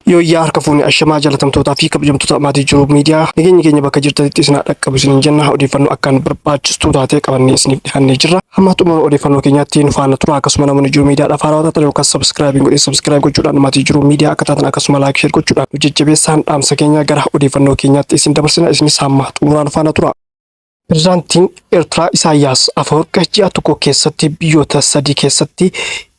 Yooyyaa harka fuune ashamaa jaalatamtootaa fi kabajamtoota maatii Jiruu Miidiyaa, nageenyi keenya bakka jirtanitti isin haa dhaqqabu isiniin jenna. Odeeffannoo akkaan barbaachistuu taate qabannee isiniif dhiyaannee jirra. Hamma xumura odeeffannoo keenyaatti nu faana tura. Akkasuma namoonni Jiruu Miidiyaadhaaf haarawaa taatan yookaan subscribe hin godhin subscribe gochuudhaan maatii Jiruu Miidiyaa akka taatan, akkasuma like, share gochuudhaan nu jajjabeessaan dhaamsa keenya. Gara odeeffannoo keenyaatti isin dabarsina, isinis hamma xumuraan faana tura. Pirezidaantiin Eertiraa Isaayyaas Afawarqi ji'a tokko keessatti biyyoota sadii keessatti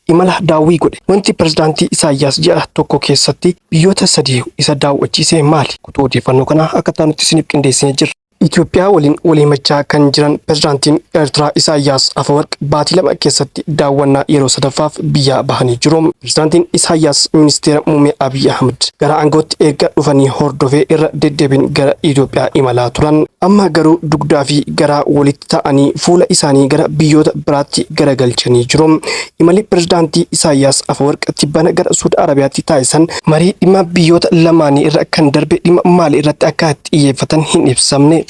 imala daawwii godhe. Wanti pirezidaantii Isaayyaas ji'a tokko keessatti biyyoota sadii isa daawwachiise maali? Kutuu odeeffannoo kanaa akka taanutti isiniif qindeessinee jirra. Itoophiyaa waliin wal himachaa kan jiran pirezidaantiin Eertiraa Isaayyaas Afawarqi baatii 2 keessatti daawwannaa yeroo sadaffaaf biyyaa bahanii jiru. Pirezidaantiin Isaayyaas ministeera muummee Abiy Ahmad gara aangootti erga dhufanii hordofee irra deddeebiin gara Itoophiyaa imalaa turan. Amma garuu dugdaa fi garaa walitti ta'anii fuula isaanii gara biyyoota biraatti garagalchanii jiru. Imalli pirezidaantii Isaayyaas Afawarqi tibbana gara Suud Arabiyaatti taasisan marii dhimma biyyoota lamaanii irra kan darbe dhimma maalii irratti akka xiyyeeffatan hin ibsamne.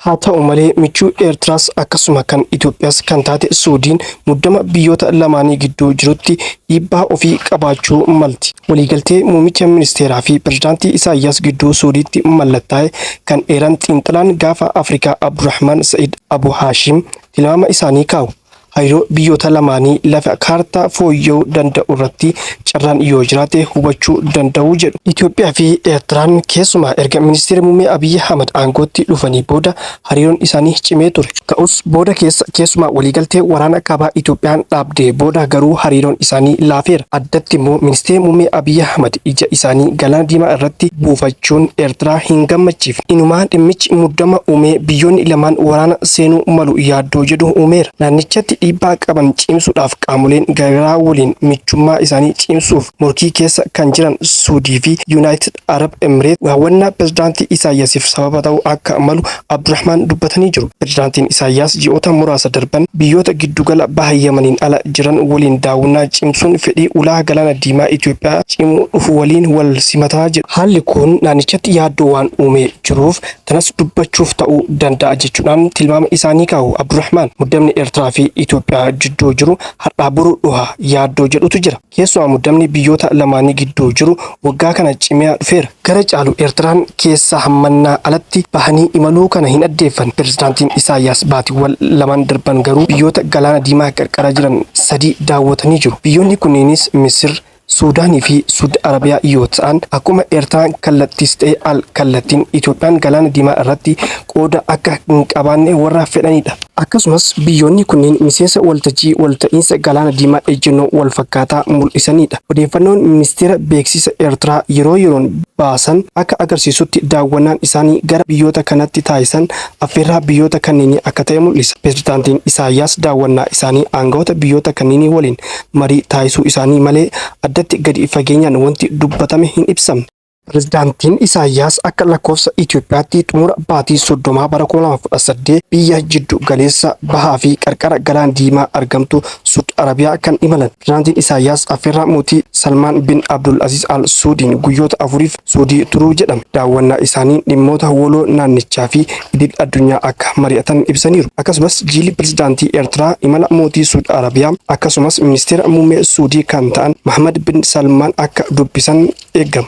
Haa ta'u malee, michuu Eertiraas akkasuma kan Itoophiyaas kan taate Suudiin muddama biyyoota lamaanii gidduu jirutti dhiibbaa ofii qabaachuu malti. Waliigaltee muummicha ministeeraa fi pirezidaantii Isaayyaas gidduu Suudiitti mallattaa'e kan eeran xiinxalaan Gaafa Afrikaa Abdurrahmaan Sa'id Abu Haashim tilmaama isaanii kaa'u. Hariiroo biyyoota lamaanii lafa kaartaa fooyya'uu danda'u irratti carraan yoo jiraate hubachuu danda'u jedhu. Itoophiyaa fi Eertiraan keessumaa erga Ministeera Muummee Abiyyi Ahmad aangootti dhufanii booda hariiroon isaanii cimee ture. Ta'us booda keessa keessumaa waliigaltee waraana kaabaa Itoophiyaan dhaabdee booda garuu hariiroon isaanii laafeera. Addatti immoo Ministeerri Muummee Abiyyi Ahmad ija isaanii Galaana Diimaa irratti buufachuun Eertiraa hin gammachiifne. Inumaa dhimmichi muddama uumee biyyoonni lamaan waraana seenuu malu yaaddoo jedhu uumeera. Naannichatti dhiibbaa qaban cimsuudhaaf qaamoleen garaagaraa waliin michummaa isaanii cimsuuf morkii keessa kan jiran Suudii fi Yunaayitid Arab Emireet daawwannaa Pirezidaantii Isaayyasiif sababa ta'uu akka malu Abdurrahmaan dubbatanii jiru. Pirezidaantiin Isaayyaas ji'oota muraasa darban biyyoota giddugala baha Yamaniin ala jiran waliin daawwannaa cimsuun fedhii ulaa Galaana Diimaa Itoophiyaa cimuu dhufu waliin wal simataa jedhu. Haalli kun naannichatti yaaddoo waan uumee jiruuf tanas dubbachuuf ta'uu danda'a jechuudhaan tilmaama isaanii kaa'u Abdurrahmaan. Muddamni Eertiraa fi Itoophiyaa jidduu jiru har'aa boru dhuha yaaddoo jedhutu jira. Keessumaa muddamni biyyoota lamaanii gidduu jiru waggaa kana cimeea dhufeera. Gara caalu Eertiraan keessaa hammannaa alatti bahanii imaluu kana hin addeeffanne. Pirezidaantiin Isaayyaas baatiiwwan lamaan darban garuu biyyoota Galaana Diimaa qarqara jiran sadii daawwatanii jiru. Biyyoonni kunneenis Misir, Suudaanii fi Suud Arabiyaa yoo ta'an, akkuma Eertiraan kallattiis ta'e al kallattiin Itoophiyaan Galaana Diimaa irratti qooda akka hin qabaanne warra fedhanidha. Akkasumas biyyoonni kunneen miseensa waltajjii walta'iinsa Galaana Diimaa ejjennoo walfakkaataa mul'isaniidha. Odeeffannoon Ministeera Beeksisa Eertiraa yeroo yeroon baasan akka agarsiisutti daawwannaan isaanii gara biyyoota kanatti taasisan affeerraa biyyoota kanneenii akka ta'e mul'isa. Pirezidaantiin Isaayyaas daawwannaa isaanii aanga'oota biyyoota kanneenii waliin marii taasisuu isaanii malee addatti gadi fageenyaan wanti dubbatame hin ibsamne. Pirezidaantiin Isaayyaas akka lakkoofsa Itoophiyaatti xumura baatii 30 bara 2018 biyya jiddu galeessa bahaa fi qarqara Galaana Diimaa argamtu Suud Arabiyaa kan imalan. Pirezidaantiin Isaayyaas affeerraa mootii Salmaan bin Abdul Aziz Al Suudiin guyyoota afuriif Suudii turuu jedhame. Daawwannaa isaaniin dhimmoota waloo naannichaa fi idil addunyaa akka mari'atan ibsaniiru. Akkasumas jiilli pirezidaantii Eertiraa imala mootii Suud Arabiyaa akkasumas ministeera muummee Suudii kan ta'an Mahamad bin Salmaan akka dubbisan eegama.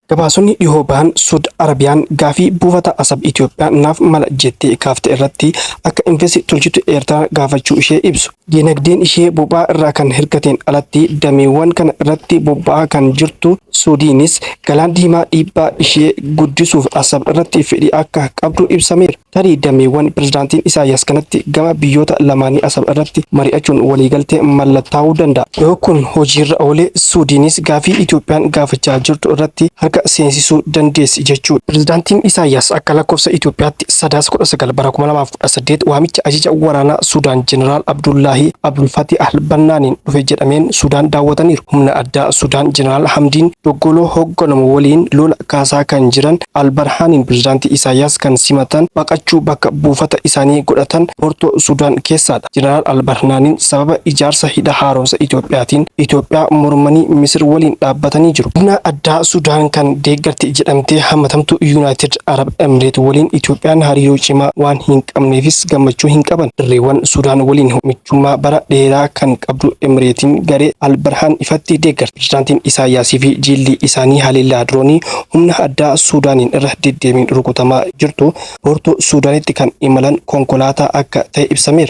Gabaasonni dhihoo bahan Suud Arabiyaan gaafii buufata Asab Itoophiyaa naaf mala jettee kaafte irratti akka investi tolchitu Eertiraa gaafachuu ishee ibsu. Dinagdeen ishee boba'aa irraa kan hirkateen alatti dameewwan kana irratti bobba'aa kan jirtu Suudiinis Galaan Diimaa dhiibbaa ishee guddisuuf Asab irratti fedhii akka qabdu ibsameera. Tarii dameewwan pirezidaantiin Isaayyaas kanatti gama biyyoota lamaanii Asab irratti mari'achuun waliigaltee mallattaa'uu danda'a. Yoo kun hojiirra oole Suudiinis gaafii Itoophiyaan gaafachaa jirtu irratti harka seensisuu dandeessi jechuudha. Pirezidaantiin Isaayyaas akka lakkoofsa Itoophiyaatti Sadaasa 19 bara 2018 waamicha ajaja waraanaa Suudaan Jeneraal Abdullaahii Abdulfatih Al-Bannaaniin dhufe jedhameen Suudaan daawwataniiru. Humna addaa Sudaan Jeneraal Hamdiin Doggoloo hoogganamu waliin lola kaasaa kan jiran Al-Barhaaniin Pirezidaanti Isaayyaas kan simatan baqachuu bakka buufata isaanii godhatan Poortoo Sudaan keessaadha. Jeneraal Al-Barhnaaniin sababa ijaarsa hidha haaromsa Itoophiyaatiin Itoophiyaa mormanii Misir waliin dhaabbatanii jiru. Humna addaa Sudaan kan deeggarti jedhamtee hamatamtu Yunaayitid Arab Emireet waliin Itoophiyaan hariiroo cimaa waan hin qabneefis gammachuu hin qaban. Dirreewwan Sudaan waliin michummaa bara dheeraa kan qabdu Emireetiin garee Al-Barhaan ifatti deeggarti. Pirezidaantiin Isaayyaasii fi Jilli isaanii haleellaa diroonii humna addaa Suudaaniin irra deddeebiin rukutamaa jirtu Poortoo Suudaanitti kan imalan konkolaataa akka ta'e ibsameera.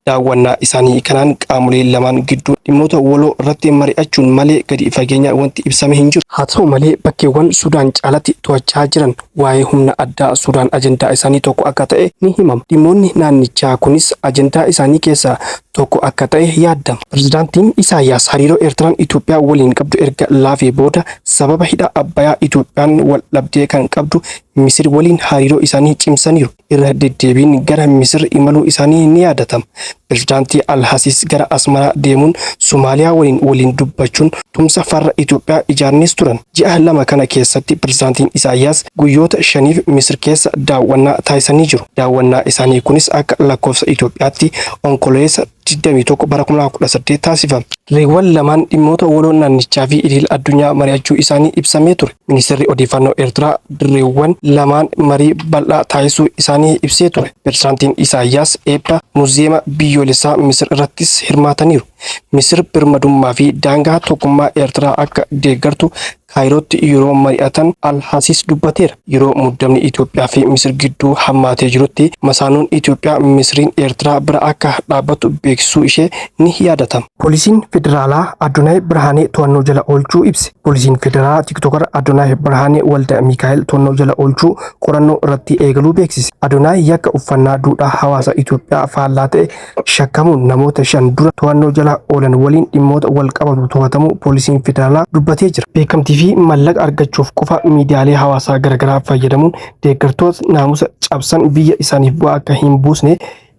Daawwannaa isaanii kanaan qaamolee lamaan gidduu dhimmoota waloo irratti mari'achuun malee gadi fageenyaan wanti ibsame hin jiru. Haa ta'u malee bakkeewwan Sudaan caalatti to'achaa jiran waa'ee humna addaa Sudaan ajandaa isaanii tokko akka ta'e ni himama. Dhimmoonni naannichaa kunis ajandaa isaanii keessaa tokko akka ta'e yaaddama. Pirezidaantiin Isaayyaas hariiroo Eertiraan Itoophiyaa waliin qabdu erga laafee booda sababa hidha Abbayaa Itoophiyaan wal dhabdee kan qabdu Misir waliin hariiroo isaanii cimsaniiru. Irra deddeebiin gara Misir imaluu isaanii ni yaadatama. Pirezidaantii Al-Hasiis gara Asmaraa deemuun Somaaliyaa waliin waliin dubbachuun tumsa farra Itoophiyaa ijaaraniis turan. Ji'a 2 kana keessatti Pirezidaantiin Isaayyaas guyyoota shaniif Misir keessa daawwannaa taasisanii jiru. Daawwannaa isaanii kunis akka lakkoofsa Itoophiyaatti Onkololeessa 21 bara 2018 taasifame. Dureewwan lamaan dhimmoota waloo naannichaa fi idil addunyaa mari'achuu isaanii ibsamee ture. Ministeerri Odeeffannoo Eertiraa dureewwan lamaan marii bal'aa taasisuu isaanii ibsee ture. Pirezidaantiin Isaayyaas eebba Muuziyeema Biyyoolessaa Misir irrattis hirmaataniiru. Misir birmadummaa fi daangaa tokkummaa Eertiraa akka deeggartu Kaayirootti yeroo mari'atan Al-Hasiis dubbateera. Yeroo muddamni Itoophiyaa fi Misir gidduu hammaatee jirutti masaanuun Itoophiyaa Misiriin Eertiraa bira akka dhaabbattu beeksisuu ishee ni yaadatama. Poolisiin Federaalaa Adonaay Birhaanee to'annoo jala oolchuu ibse. Poolisiin Federaalaa Tiktokara Adonaay Birhaanee Walda Miikaa'el to'annoo jala oolchuu qorannoo irratti eegaluu beeksise. Adonaay yakka uffannaa duudhaa hawaasa Itoophiyaa faallaa ta'e shakkamuun namoota 5 dura to'annoo jala oolan waliin dhimmoota wal qabatu to'atamuu poolisiin federaalaa dubbatee jira. Beekamtii fi mallaqa argachuuf qofa miidiyaalee hawaasaa garagaraa fayyadamuun deeggartoota naamusa cabsan biyya isaaniif bu'aa akka hin buusne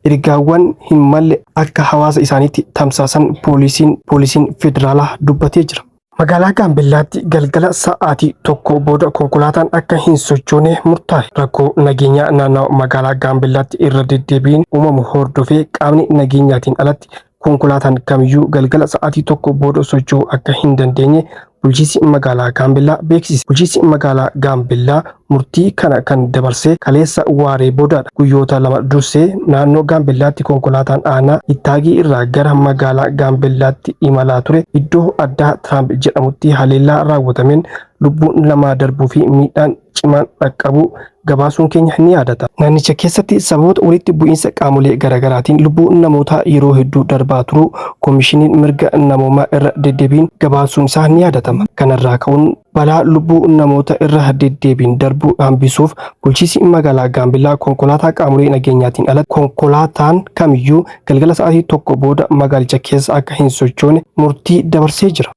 ergaawwan hin malle akka hawaasa isaaniitti tamsaasan poolisiin federaalaa dubbatee jira. Magaalaa Gaambellaatti galgala sa'aatii 1 booda konkolaataan akka hin sochoone murtaa'e. Rakkoo nageenyaa naannawa magaalaa Gaambellaatti irra deddeebiin uumamu hordofee qaamni nageenyaatiin alatti konkolaataan kamiyyuu galgala sa'aatii 1 booda socho'uu akka hin dandeenye bulchiinsi magaalaa Gaambellaa beeksise. Bulchiinsi magaalaa Gaambellaa murtii kana kan dabarse kaleessa waaree boodaadha. Guyyoota lama dursee naannoo Gaambellaatti konkolaataan aanaa Ittaagii irraa gara magaalaa Gaambellaatti imalaa ture iddoo addaa Tiraamp jedhamutti haleellaa raawwatameen lubbuun lamaa darbuu fi miidhaan cimaan dhaqqabuu gabaasuun keenya ni yaadatama. Naannicha keessatti sababoota walitti bu'iinsa qaamolee garaagaraatiin lubbuun namootaa yeroo hedduu darbaa turuu Komishiniin Mirga Namoomaa irra deddeebiin gabaasuun isaa ni yaadatama. Kanarraa ka'uun balaa lubbuu namoota irra deddeebiin darbu hambisuuf bulchiinsi magaalaa Gaambellaa konkolaataa qaamolee nageenyaatiin alatti konkolaataan kamiyyuu galgala sa'aatii 1 booda magaalicha keessa akka hin sochoone murtii dabarsee jira.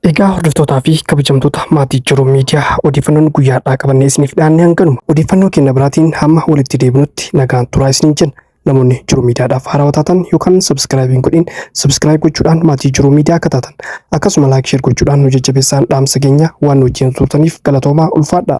Egaa hordoftootaa fi kabajamtoota maatii Jiruu Miidiyaa odeeffannoon guyyaa har'aa qabannee isiniif dhiyaanne hanganuma. Odeeffannoo keenya biraatiin hamma walitti deebinutti nagaan turaa isiniin jenna. Namoonni Jiruu Miidiyaadhaaf haarawaa taatan yookaan subscribe hin godhin subscribe gochuudhaan maatii Jiruu Miidiyaa akka taatan akkasuma like share gochuudhaan nu jajjabeessaan dhaamsa keenya waan nu wajjin turtaniif galatoomaa ulfaadhaa.